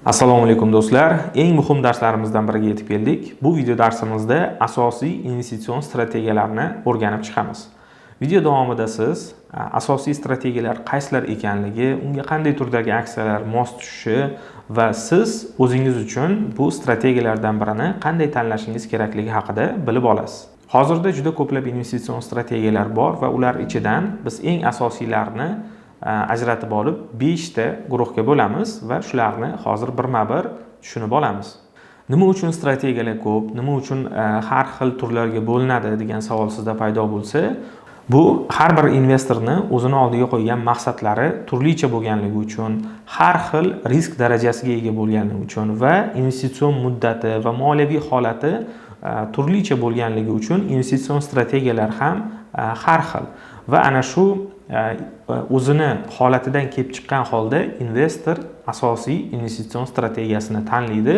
Assalomu alaykum, do'stlar. Eng muhim darslarimizdan biriga yetib keldik. Bu video darsimizda asosiy investitsion strategiyalarni o'rganib chiqamiz. Video davomida siz asosiy strategiyalar qaysilar ekanligi, unga qanday turdagi aksiyalar mos tushishi va siz o'zingiz uchun bu strategiyalardan birini qanday tanlashingiz kerakligi haqida bilib olasiz. Hozirda juda ko'plab investitsion strategiyalar bor va ular ichidan biz eng asosiylarini ajratib olib, 5 ta guruhga bo'lamiz va shularni hozir birma-bir tushunib olamiz. Nima uchun strategiyalar ko'p, nima uchun har xil turlarga bo'linadi degan savol sizda paydo bo'lsa, bu har bir investorni o'zini oldiga qo'ygan maqsadlari turlicha bo'lganligi uchun, har xil risk darajasiga ega bo'lganligi uchun va investitsion muddati va moliyaviy holati turlicha bo'lganligi uchun investitsion strategiyalar ham har xil va ana shu o'zini holatidan kelib chiqqan holda investor asosiy investitsion strategiyasini tanlaydi,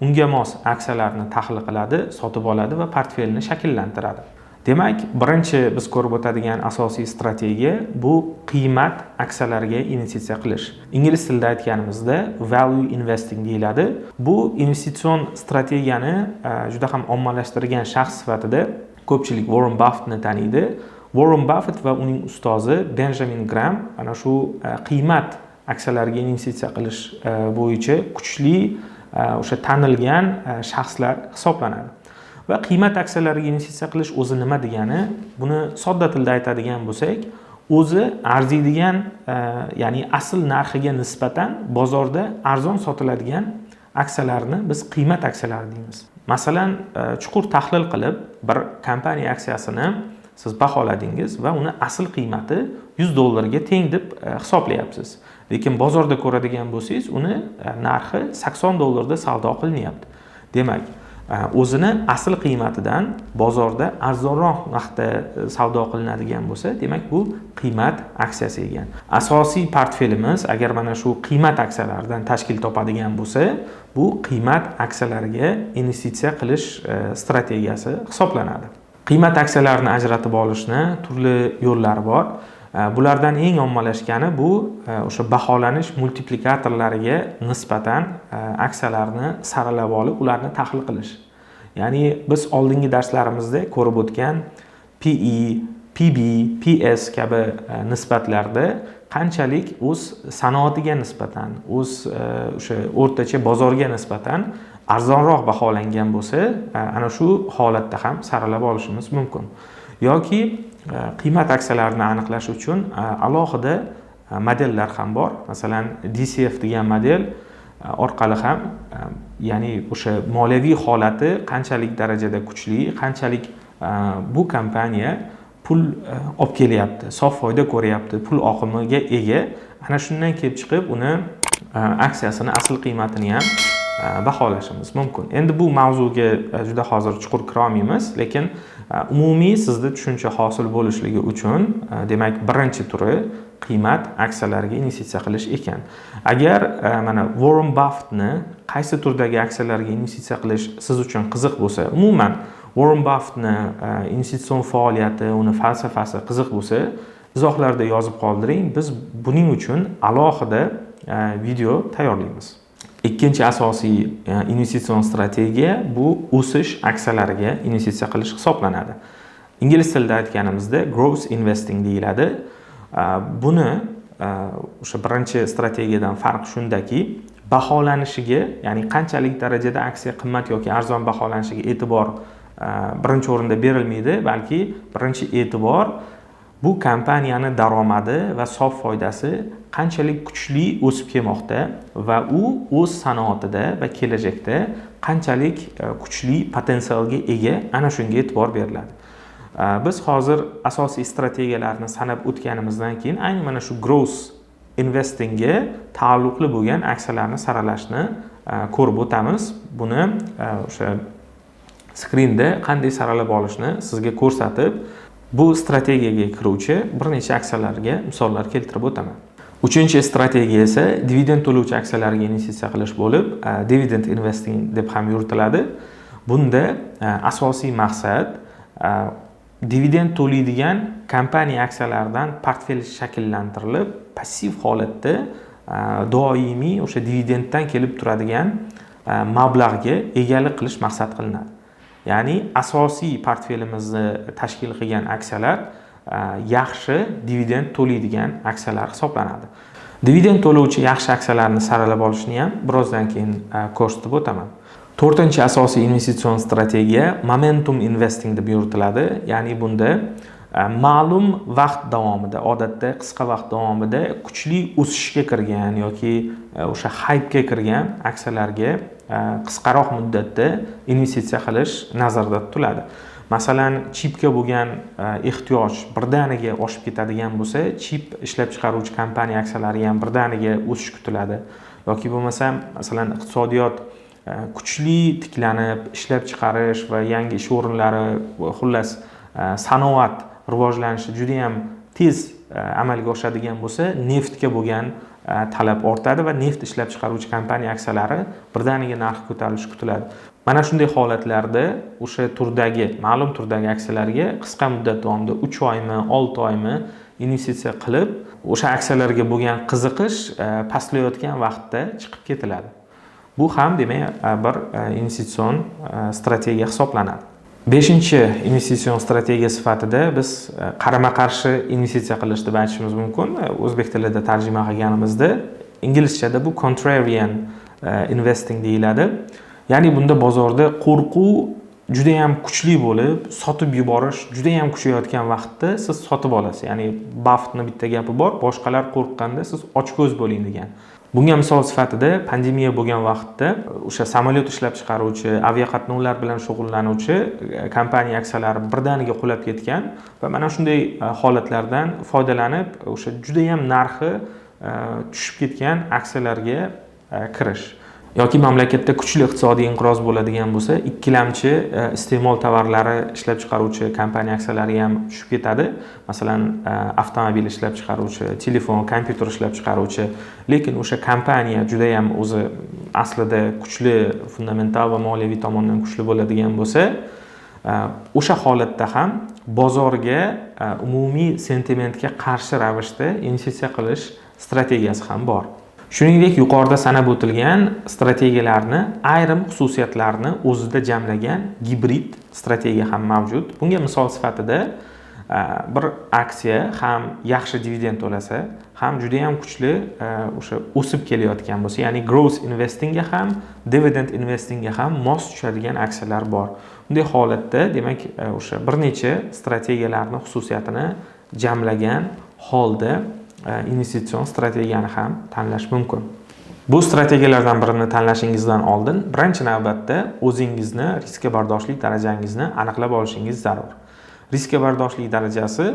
unga mos aksiyalarni tahlil qiladi, sotib oladi va portfelini shakllantiradi. Demak, birinchi biz ko'rib o'tadigan asosiy strategiya bu qiymat aksiyalariga investitsiya qilish. Ingliz tilida aytganimizda, value investing deyiladi. Bu investitsion strategiyani juda ham ommalashtirgan shaxs sifatida ko'pchilik Warren Buffettni taniydi. Warren Buffett va uning ustozi Benjamin Graham ana shu qiymat aksiyalariga investitsiya qilish bo'yicha kuchli, o'sha tanilgan shaxslar hisoblanadi. Va qiymat aksiyalariga investitsiya qilish o'zi nima degani? Buni sodda tilda aytadigan bo'lsak, o'zi arziydigan, ya'ni asl narxiga nisbatan bozorda arzon sotiladigan aksiyalarni biz qiymat aksiyalari deymiz. Masalan, chuqur tahlil qilib, bir kompaniya aksiyasini siz baholadingiz va uni asl qiymati 100 dollarga teng deb hisoblayapsiz. Lekin bozorda ko'radigan bo'lsangiz, uni narxi 80 dollarda savdo qilinyapti. Demak, o'zini asl qiymatidan bozorda arzonroq narxda savdo qilinadigan bo'lsa, demak, bu qiymat aksiyasi ekan. Asosiy portfelimiz agar mana shu qiymat aksiyalaridan tashkil topadigan bo'lsa, bu qiymat aksiyalariga investitsiya qilish strategiyasi hisoblanadi. Qiymat aksiyalarini ajratib olishni turli yo'llari bor. Bulardan eng ommalashgani bu o'sha baholanish multiplikatorlariga nisbatan aksiyalarni saralab olib, ularni tahlil qilish. Ya'ni biz oldingi darslarimizda ko'rib o'tgan PE, PB, PS kabi nisbatlarda qanchalik o'z sanoatiga nisbatan, o'z o'sha o'rtacha bozorga nisbatan arzonroq baholangan bo'lsa, ana shu holatda ham saralab olishimiz mumkin. Yoki qiymat aksiyalarini aniqlash uchun alohida modellar ham bor. Masalan, DCF degan model orqali ham, ya'ni o'sha moliyaviy holati qanchalik darajada kuchli, qanchalik bu kompaniya pul olib kelyapti, sof foyda ko'ryapti, pul oqimiga ega, ana shundan kelib chiqib uni aksiyasini asl qiymatini ham baholashimiz mumkin. Endi bu mavzuga juda hozir chuqur kira olmaymiz, lekin umumiy sizda tushuncha hosil bo'lishligi uchun, demak, birinchi turi qiymat aksiyalariga investitsiya qilish ekan. Agar mana Warren Buffettni qaysi turdagi aksiyalarga investitsiya qilish siz uchun qiziq bo'lsa, umuman Warren Buffettni investitsion faoliyati, uni falsafasi qiziq bo'lsa, izohlarda yozib qoldiring. Biz buning uchun alohida video tayyorlaymiz. Ikkinchi asosiy investitsion strategiya bu o'sish aksiyalariga investitsiya qilish hisoblanadi. Ingliz tilida aytganimizda, growth investing deyiladi. Buni o'sha birinchi strategiyadan farq shundaki, baholanishiga, ya'ni qanchalik darajada aksiya qimmat yoki arzon baholanishiga e'tibor birinchi o'rinda berilmaydi, balki birinchi e'tibor bu kompaniyani daromadi va sof foydasi qanchalik kuchli o'sib kelmoqda va u o'z sanoatida va kelajakda qanchalik kuchli potensialga ega, ana shunga e'tibor beriladi. Biz hozir asosiy strategiyalarni sanab o'tganimizdan keyin ayni mana shu growth investingga taalluqli bo'lgan aksiyalarni saralashni ko'rib o'tamiz. Buni o'sha skrinda qanday saralab olishni sizga ko'rsatib, bu strategiyaga kiruvchi bir necha aksiyalarga misollar keltirib o'taman. Uchinchi strategiya esa dividend to'lovchi aksiyalarga investitsiya qilish bo'lib, dividend investing deb ham yuritiladi. Bunda asosiy maqsad dividend to'laydigan kompaniya aksiyalaridan portfel shakllantirilib, passiv holatda doimiy o'sha dividenddan kelib turadigan mablag'ga egalik qilish maqsad qilinadi. Ya'ni asosiy portfelimizni tashkil qilgan aksiyalar yaxshi dividend to'laydigan aksiyalar hisoblanadi. Dividend to'lovchi yaxshi aksiyalarni saralab olishni ham birozdan keyin ko'rsatib o'taman. To'rtinchi asosiy investitsion strategiya momentum investing deb yuritiladi. Ya'ni bunda ma'lum vaqt davomida, odatda qisqa vaqt davomida kuchli o'sishga kirgan yoki o'sha haypga kirgan aksiyalarga qisqaroq muddatda investitsiya qilish nazarda tutiladi. Masalan, chipga bo'lgan ehtiyoj birdaniga oshib ketadigan bo'lsa, chip ishlab chiqaruvchi kompaniya aksiyalari ham birdaniga o'sish kutiladi. Yoki bo'lmasam, masalan, iqtisodiyot kuchli tiklanib, ishlab chiqarish va yangi ish o'rinlari, xullas, sanoat rivojlanishi juda ham tez amalga oshadigan bo'lsa, neftga bo'lgan talab ortadi va neft ishlab chiqaruvchi kompaniya aksiyalari birdaniga narxi ko'tarilishi kutiladi. Mana shunday holatlarda o'sha turdagi, ma'lum turdagi aksiyalarga qisqa muddat davomida 3 oymi, 6 oymi investitsiya qilib, o'sha aksiyalarga bo'lgan qiziqish pastlayotgan vaqtda chiqib ketiladi. Bu ham, demak, bir investitsion strategiya hisoblanadi. Beshinchi investitsion strategiya sifatida biz qarama-qarshi investitsiya qilish deb aytishimiz mumkin. O'zbek tilida tarjima qilganimizda, inglizchada bu contrarian investing deyiladi. Ya'ni bunda bozorda qo'rquv juda ham kuchli bo'lib, sotib yuborish juda ham kuchayotgan vaqtda siz sotib olasiz. Ya'ni Buffettni bitta gapi bor: boshqalar qo'rqqanda siz ochko'z bo'ling degan. Bunga misol sifatida pandemiya bo'lgan vaqtda o'sha samolyot ishlab chiqaruvchi, aviaqatnovlar bilan shug'ullanuvchi kompaniya aksiyalari birdaniga qulab ketgan va mana shunday holatlardan foydalanib, o'sha juda ham narxi tushib ketgan aksiyalarga kirish. Yoki mamlakatda kuchli iqtisodiy inqiroz bo'ladigan bo'lsa, ikkilamchi iste'mol tovarlari ishlab chiqaruvchi kompaniya aksiyalari ham tushib ketadi. Masalan, avtomobil ishlab chiqaruvchi, telefon, kompyuter ishlab chiqaruvchi. Lekin o'sha kompaniya juda ham o'zi aslida kuchli, fundamental va moliyaviy tomondan kuchli bo'ladigan bo'lsa, o'sha holatda ham bozorga, umumiy sentimentga qarshi ravishda investitsiya qilish strategiyasi ham bor. Shuningdek, yuqorida sanab o'tilgan strategiyalarni ayrim xususiyatlarini o'zida jamlagan gibrid strategiya ham mavjud. Bunga misol sifatida bir aksiya ham yaxshi dividend to'lasa, ham juda ham kuchli o'sha o'sib kelayotgan bo'lsa, ya'ni growth investingga ham, dividend investingga ham mos tushadigan aksiyalar bor. Bunday holatda, demak, o'sha bir necha strategiyalarni xususiyatini jamlagan holda investitsion strategiyani ham tanlash mumkin. Bu strategiyalardan birini tanlashingizdan oldin birinchi navbatda o'zingizni riskka bardoshlik darajangizni aniqlab olishingiz zarur. Riskka bardoshlik darajasi,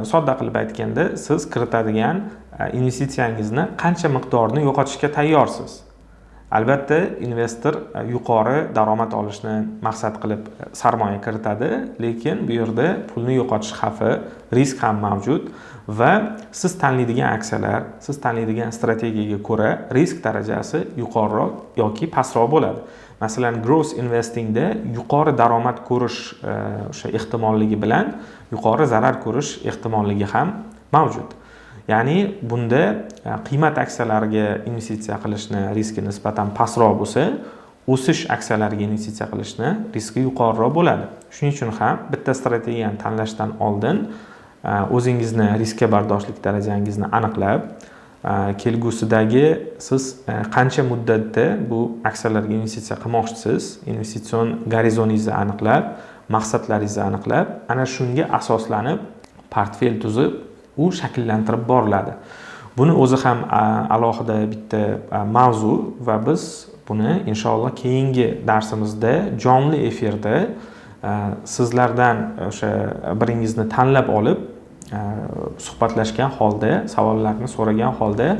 sodda qilib aytganda, siz kiritadigan investitsiyangizni qancha miqdorini yo'qotishga tayyorsiz. Albatta, investor yuqori daromad olishni maqsad qilib sarmoya kiritadi, lekin bu yerda pulni yo'qotish xavfi, risk ham mavjud va siz tanlaydigan aksiyalar, siz tanlaydigan strategiyaga ko'ra risk darajasi yuqoriroq yoki pastroq bo'ladi. Masalan, growth investingda yuqori daromad ko'rish o'sha ehtimolligi bilan yuqori zarar ko'rish ehtimolligi ham mavjud. Ya'ni bunda qiymat aksiyalariga investitsiya qilishni riski nisbatan pastroq bo'lsa, o'sish aksiyalariga investitsiya qilishni riski yuqoriroq bo'ladi. Shuning uchun ham bitta strategiyani tanlashdan oldin o'zingizni riskka bardoshlik darajangizni aniqlab, kelgusidagi siz qancha muddatda bu aksiyalarga investitsiya qilmoqchisiz, investitsion gorizontingizni aniqlab, maqsadlaringizni aniqlab, ana shunga asoslanib portfel tuzib, u shakllantirib boriladi. Buni o'zi ham alohida bitta mavzu va biz buni inshaalloh keyingi darsimizda jonli efirda sizlardan o'sha biringizni tanlab olib, suhbatlashgan holda, savollarni so'ragan holda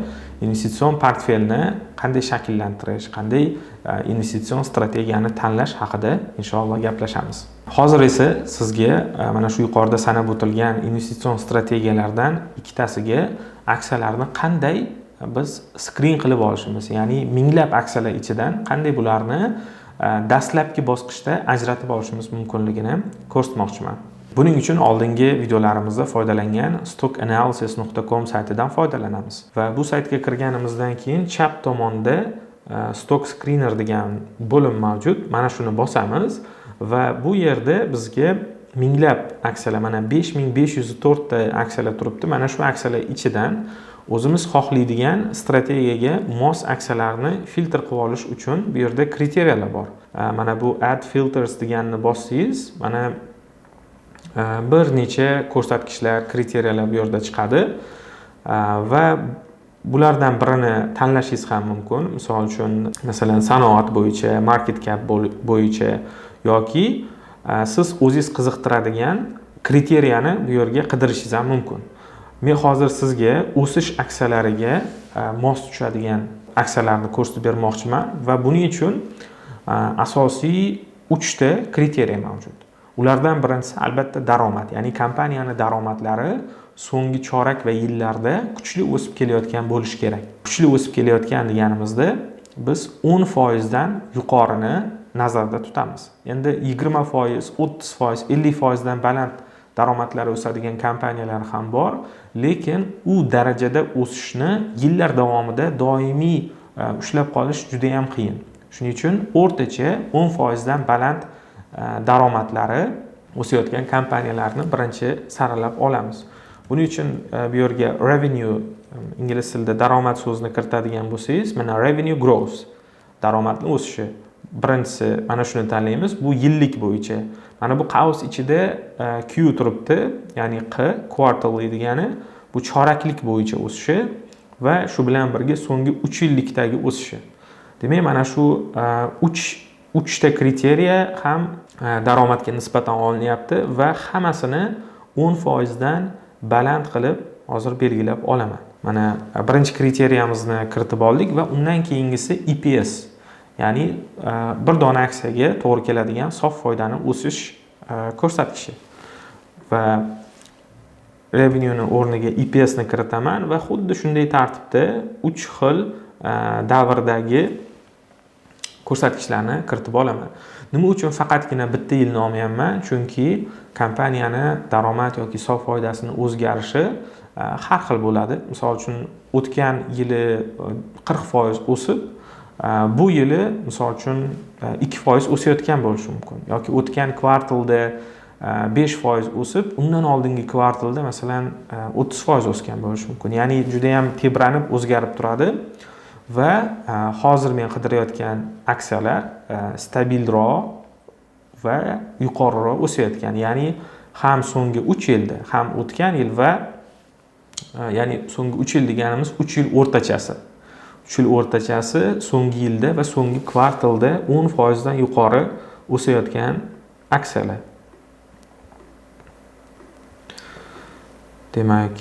investitsion portfelni qanday shakllantirish, qanday investitsion strategiyani tanlash haqida inshaalloh gaplashamiz. Hozir esa sizga mana shu yuqorida sanab o'tilgan investitsion strategiyalardan ikkitasiga aksiyalarni qanday biz skrin qilib olishimiz, ya'ni minglab aksiyalar ichidan qanday bularni dastlabki bosqichda ajratib olishimiz mumkinligini ko'rsatmoqchiman. Buning uchun oldingi videolarimizda foydalangan stockanalysis.com saytidan foydalanamiz. Va bu saytga kirganimizdan keyin chap tomonda Stock Screener degan bo'lim mavjud. Mana shuni bosamiz va bu yerda bizga minglab aksiyalar, mana 5504 ta aksiyalar turibdi. Mana shu aksiyalar ichidan o'zimiz xohlaydigan strategiyaga mos aksiyalarni filtr qilib olish uchun bu yerda kriteriyalar bor. Mana bu "Add filters" deganni bossangiz, mana bir necha ko'rsatkichlar, kriteriyalar bu yerda chiqadi va bulardan birini tanlashingiz ham mumkin. Misol uchun, masalan, sanoat bo'yicha, market cap bo'yicha yoki siz o'zingiz qiziqtiradigan kriteriyani bu yerga qidirishingiz ham mumkin. Men hozir sizga o'sish aksiyalariga mos tushadigan aksiyalarni ko'rsatib bermoqchiman va buning uchun asosiy uchta kriteriya mavjud. Ulardan birinchisi, albatta, daromad, ya'ni kompaniyani daromadlari so'nggi chorak va yillarda kuchli o'sib kelayotgan bo'lishi kerak. Kuchli o'sib kelayotgan deganimizda biz 10%dan yuqorini nazarda tutamiz. Endi 20%, 30%, 50%dan baland daromadlari o'sadigan kompaniyalar ham bor, lekin u darajada o'sishni yillar davomida doimiy ushlab qolish juda yam qiyin. Shuning uchun o'rtacha 10%dan baland daromadlari o'sayotgan kompaniyalarni birinchi saralab olamiz. Buning uchun bu yerga "revenue", ingliz tilida daromad so'zini kiritadigan bo'lsangiz, mana revenue growth, daromadni o'sishi, birinchisi mana shuni tanlaymiz. Bu yillik bo'yicha. Mana bu qavs ichida Q turibdi, ya'ni Q, quarterly degani, bu choraklik bo'yicha o'sishi va shu bilan birga so'nggi 3 yillikdagi o'sishi. Demak, mana shu uchta kriteriya ham daromadga nisbatan olinyapti va hammasini 10%dan baland qilib hozir belgilab olaman. Mana birinchi kriteriyamizni kiritib oldik va undan keyingisi EPS, ya'ni bir dona aksiyaga to'g'ri keladigan sof foydani o'sish ko'rsatkichi. Va revenueni o'rniga EPSni kiritaman va xuddi shunday tartibda uch xil davrdagi ko'rsatkichlarni kiritib olaman. Nima uchun faqatgina bitta yilni olmayapman? Chunki kompaniyani daromad yoki sof foydasini o'zgarishi har xil bo'ladi. Misol uchun, o'tgan yili 40% o'sib, bu yili, misol uchun, 2% o'sayotgan bo'lishi mumkin yoki o'tgan kvartalda 5% o'sib, undan oldingi kvartalda, masalan, 30% o'sgan bo'lishi mumkin. Ya'ni judayam tebranib, o'zgarib turadi va hozir men qidirayotgan aksiyalar stabilroq va yuqoriroq o'sayotgan, ya'ni ham so'nggi 3 yilda, ham o'tgan yil va ya'ni so'nggi 3 yil deganimiz 3 yil o'rtachasi, 3 yil o'rtachasi so'nggi yilda va so'nggi kvartalda 10%dan yuqori o'sayotgan aksiyalar. Demak,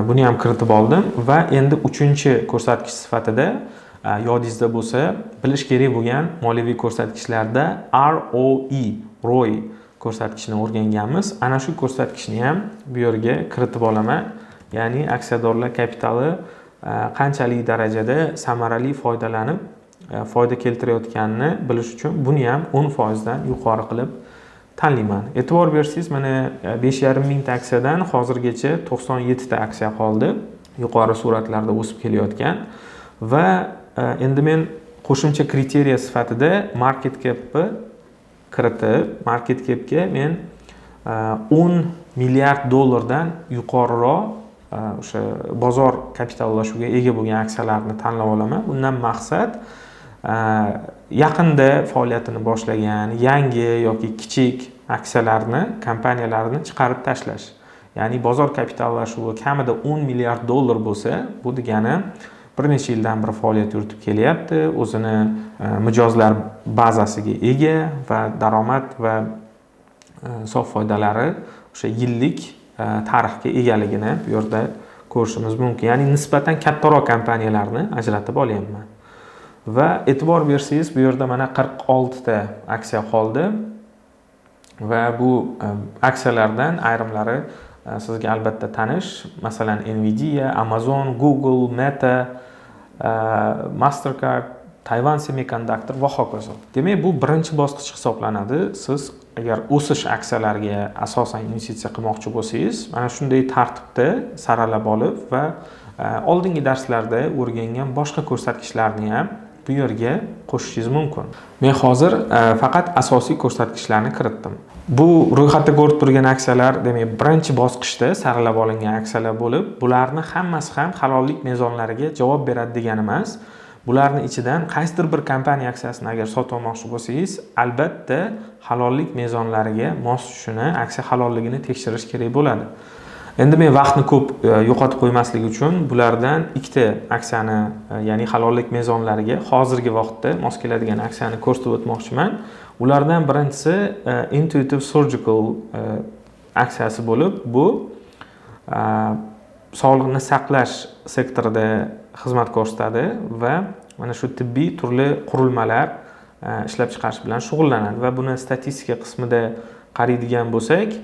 buni ham kiritib oldim va endi uchinchi ko'rsatkich sifatida, yodingizda bo'lsa, bilish kerak bo'lgan moliyaviy ko'rsatkichlarda ROE, ROI ko'rsatkichini o'rganganmiz. Ana shu ko'rsatkichni ham bu yerga kiritib olaman, ya'ni aksiyadorlar kapitali qanchalik darajada samarali foydalanib, foyda keltirayotganini bilish uchun buni ham 10%dan yuqori qilib tanlayman. E'tibor bersangiz, mana 5,5 mingta aksiyadan hozirgacha 97 ta aksiya qoldi, yuqori sur'atlarda o'sib kelayotgan. Va endi men qo'shimcha kriteriya sifatida market capni kiritib, market capga men 10 milliard dollardan yuqoriroq o'sha bozor kapitallashuviga ega bo'lgan aksiyalarni tanlab olaman. Bundan maqsad yaqinda faoliyatini boshlagan yangi yoki kichik aksiyalarni, kompaniyalarni chiqarib tashlash. Ya'ni bozor kapitallashuvi kamida 10 milliard dollar bo'lsa, bu degani bir necha yildan beri faoliyat yuritib kelyapti, o'zini mijozlar bazasiga ega va daromad va sof foydalari o'sha yillik tarixga egaligini bu yerda ko'rishimiz mumkin. Ya'ni nisbatan kattaroq kompaniyalarni ajratib olyapman. Va e'tibor bersangiz, bu yerda mana 46 ta aksiya qoldi va bu aksiyalardan ayrimlari sizga albatta tanish. Masalan, Nvidia, Amazon, Google, Meta, Mastercard. Taiwan Semiconductor va hokazo. Demak, bu birinchi bosqich hisoblanadi. Siz agar o'sish aksiyalariga asosan investitsiya qilmoqchi bo'lsangiz, mana shunday tartibda saralab olib va oldingi darslarda o'rgangan boshqa ko'rsatkichlarni ham bu yerga qo'shishingiz mumkin. Men hozir faqat asosiy ko'rsatkichlarni kiritdim. Bu ro'yxatda ko'rib turgan aksiyalar, demak, birinchi bosqichda saralab olingan aksiyalar bo'lib, bularni hammasi ham halollik mezonlariga javob beradi degani emas. Bularni ichidan qaysidir bir kompaniya aksiyasini agar sotib olmoqchi bo'lsangiz, albatta halollik mezonlariga mos tushishini, aksiya halolligini tekshirish kerak bo'ladi. Endi men vaqtni ko'p yo'qotib qo'ymaslik uchun bulardan ikkita aksiyani, ya'ni halollik mezonlariga hozirgi vaqtda mos keladigan aksiyani ko'rsatib o'tmoqchiman. Ulardan birinchisi Intuitive Surgical aksiyasi bo'lib, bu sog'liqni saqlash sektorida xizmat ko'rsatadi va mana shu tibbiy turli qurilmalar ishlab chiqarish bilan shug'ullanadi va buni statistika qismida qaraydigan bo'lsak,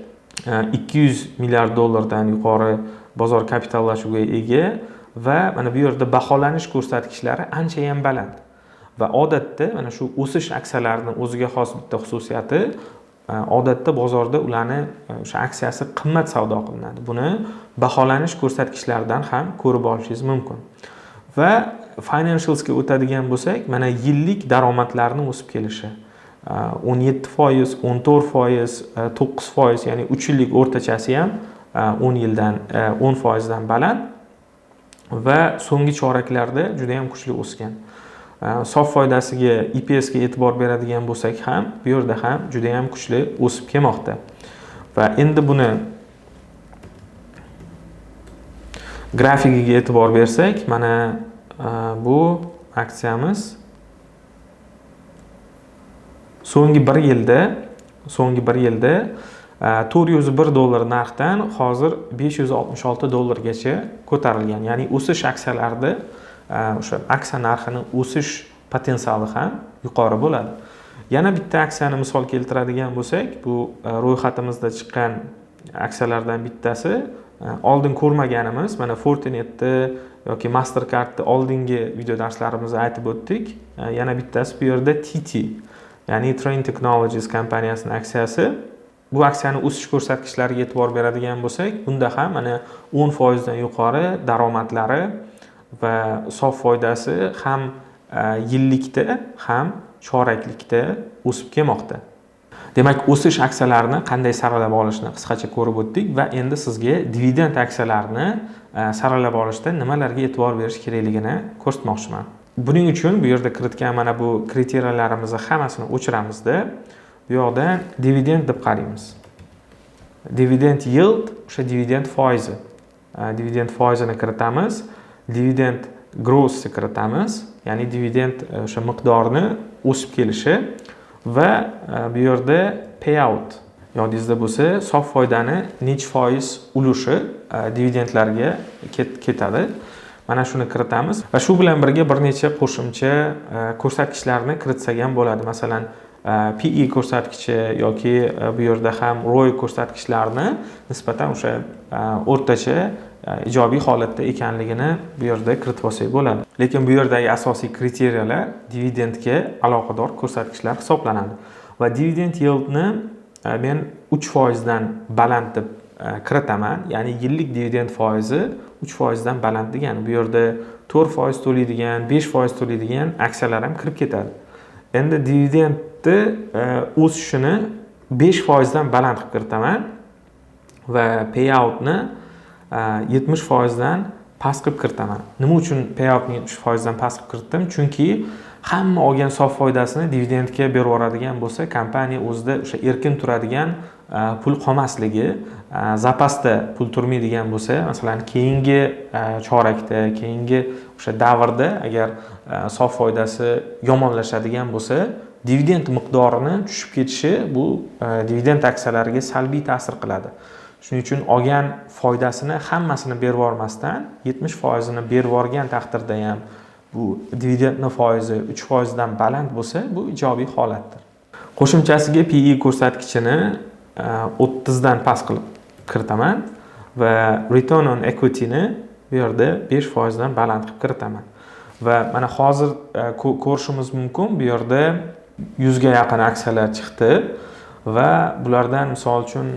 200 milliard dollardan yuqori bozor kapitallashuviga ega va mana bu yerda baholanish ko'rsatkichlari anchayam baland. Va odatda mana shu o'sish aksiyalarini o'ziga xos bitta xususiyati, odatda bozorda ularni o'sha aksiyasi qimmat savdo qilinadi. Buni baholanish ko'rsatkichlaridan ham ko'rib olishingiz mumkin. Va financialsga o'tadigan bo'lsak, mana yillik daromadlarni o'sib kelishi 17%, 14%, 9%, ya'ni 3 yillik o'rtachasi ham 10 yildan 10% dan baland va so'nggi choraklarda juda ham kuchli o'sgan. Sof foydasiga, EPS ga e'tibor beradigan bo'lsak ham, bu yerda ham juda ham kuchli o'sib kelmoqda. Va endi buni grafigiga e'tibor bersak, mana bu aksiyamiz so'nggi bir yilda 401 dollar narxdan hozir 566 dollargacha ko'tarilgan. Ya'ni o'sish aksiyalarida o'sha aksiya narxini o'sish potensiali ham yuqori bo'ladi. Yana bitta aksiyani misol keltiradigan bo'lsak, bu ro'yxatimizda chiqqan aksiyalardan bittasi, oldin ko'rmaganimiz, mana Fortinetni yoki Mastercardni oldingi video darslarimizda aytib o'tdik. Yana bittasi bu yerda TT, ya'ni Train Technologies kompaniyasining aksiyasi. Bu aksiyani o'sish ko'rsatkichlariga e'tibor beradigan bo'lsak, bunda ham mana 10% dan yuqori daromadlari va sof foydasi ham yillikda, ham choraklikda o'sib kelmoqda. Demak, o'sish aksiyalarini qanday saralab olishni qisqacha ko'rib o'tdik va endi sizga dividend aksiyalarini saralab olishda nimalarga e'tibor berish kerakligini ko'rsatmoqchiman. Buning uchun bu yerda kiritgan mana bu kriteriyalarimizni hammasini o'chiramizda, bu yoqda dividend deb qaraymiz. Dividend yield o'sha dividend foizi. Dividend foizini kiritamiz, dividend growthni kiritamiz, ya'ni dividend o'sha miqdorini o'sib kelishi va bu yerda payout yodingizda bo'lsa, sof foydani necha foiz ulushi dividendlarga ketadi. Mana shuni kiritamiz va shu bilan birga bir necha qo'shimcha ko'rsatkichlarni kiritsak ham bo'ladi. Masalan, PE ko'rsatkichi yoki bu yerda ham ROI ko'rsatkichlarini nisbatan o'sha o'rtacha ijobiy holatda ekanligini bu yerda kiritib olsak bo'ladi. Lekin bu yerdagi asosiy kriteriyalar dividendga aloqador ko'rsatkichlar hisoblanadi. Va dividend yieldni men 3% dan baland deb kiritaman, ya'ni yillik dividend foizi 3% dan baland degani. Bu yerda 4% to'laydigan, 5% to'laydigan aksiyalar ham kirib ketadi. Endi dividendni o'sishini 5% dan baland qilib kiritaman va payoutni 70% dan past qilib kiritaman. Nima uchun payoutni 70% dan past qilib kiritdim? Chunki hamma olgan sof foydasini dividendga berib yuboradigan bo'lsa, kompaniya o'zida o'sha erkin turadigan pul qolmasligi, zapasda pul turmaydigan bo'lsa, masalan, keyingi chorakda, keyingi o'sha davrda agar sof foydasi yomonlashadigan bo'lsa, dividend miqdorini tushib ketishi bu dividend aksiyalariga salbiy ta'sir qiladi. Shuning uchun olgan foydasini hammasini berib yubormasdan 70%ini berib yuborgan taqdirda ham bu dividendni foizi 3% dan baland bo'lsa, bu ijobiy holatdir. Qo'shimchasiga PE ko'rsatkichini 30 dan past qilib kiritaman va return on equityni bu yerda 5% dan baland qilib kiritaman. Va mana hozir ko'rishimiz mumkin, bu yerda 100 ga yaqin aksiyalar chiqdi va bulardan, misol uchun,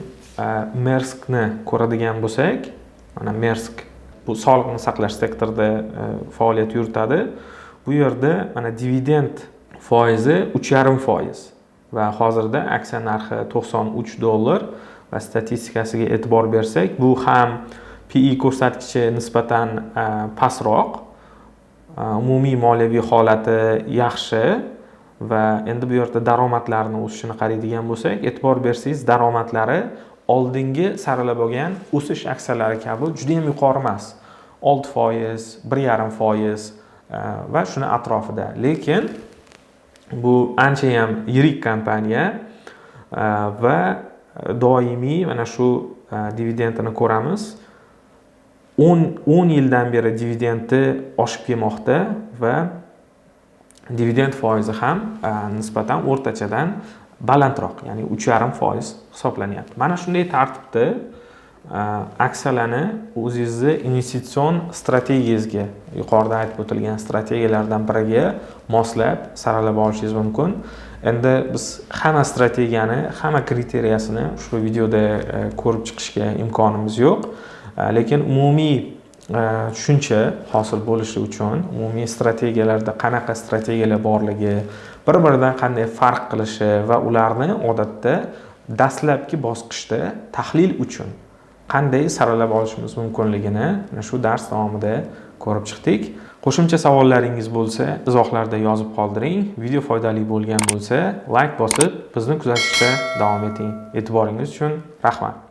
Maerskni ko'radigan bo'lsak, mana Maersk, bu sog'liqni saqlash sektorida faoliyat yuritadi. Bu yerda mana dividend foizi 3,5% va hozirda aksiya narxi 93 dollar. Va statistikasiga e'tibor bersak, bu ham PE ko'rsatkichi nisbatan pastroq, umumiy moliyaviy holati yaxshi. Va endi bu yerda daromadlarni o'sishini qaraydigan bo'lsak, e'tibor bersangiz, daromadlari oldingi saralab olgan o'sish aksiyalari kabi juda yam yuqori emas: 6%, 1,5% va shuni atrofida. Lekin bu anchayam yirik kompaniya va doimiy mana shu dividendini ko'ramiz, 10 yildan beri dividendi oshib kelmoqda va dividend foizi ham nisbatan o'rtachadan balandroq, ya'ni 3,5% hisoblanyapti. Mana shunday tartibda aksiyalarni o'zingizni investitsion strategiyangizga, yuqorida aytib o'tilgan strategiyalardan biriga moslab saralab olishingiz mumkin. Endi biz hamma strategiyani, hamma kriteriyasini ushbu videoda ko'rib chiqishga imkonimiz yo'q, lekin umumiy tushuncha hosil bo'lishi uchun umumiy strategiyalarda qanaqa strategiyalar borligi, bir biridan qanday farq qilishi va ularni odatda dastlabki bosqichda tahlil uchun qanday saralab olishimiz mumkinligini mana shu dars davomida ko'rib chiqdik. Qo'shimcha savollaringiz bo'lsa, izohlarda yozib qoldiring. Video foydali bo'lgan bo'lsa, layk bosib, bizni kuzatishda davom eting. E'tiboringiz uchun rahmat.